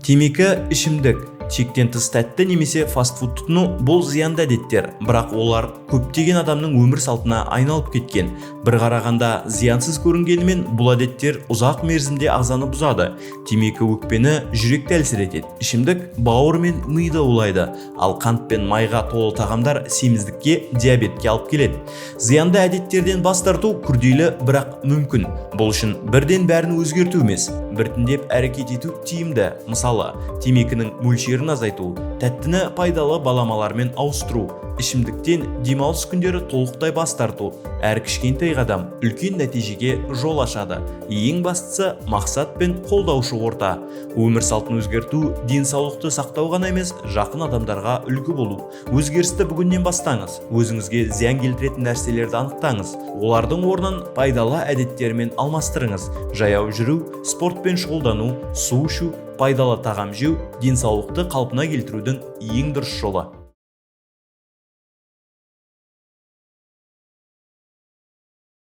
Темекі, ішімдік, шектен тыс тәтті немесе фастфуд тұтыну – бұл зиянды әдеттер, бірақ олар көптеген адамның өмір салтына айналып кеткен. Бір қарағанда зиянсыз көрінгенімен, бұл әдеттер ұзақ мерзімде ағзаны бұзады. Темекі өкпені, жүректі әлсіретеді, ішімдік бауыр мен миды улайды, ал қант пен майға толы тағамдар семіздікке, диабетке алып келеді. Зиянды әдеттерден бас тарту күрделі, бірақ мүмкін. Бұл үшін бірден бәрін өзгерту емес, біртіндеп әрекет ету тиімді. Мысалы, темекінің мөлшерін азайту, тәттіні пайдалы баламалармен ауыстыру, ішімдіктен демалыс күндері толықтай бас тарту. Әр кішкентай қадам үлкен нәтижеге жол ашады. Ең бастысы – мақсат пен қолдаушы орта. Өмір салтын өзгерту денсаулықты сақтау ғана емес, жақын адамдарға үлгі болу. Өзгерісті бүгіннен бастаңыз. Өзіңізге зиян келтіретін нәрселерді анықтаңыз, олардың орнын пайдалы әдеттермен алмастырыңыз. Жаяу жүру, спортпен шұғылдану, су ішу, пайдалы тағам жеу – денсаулықты қалпына келтірудің ең дұрыс жолы.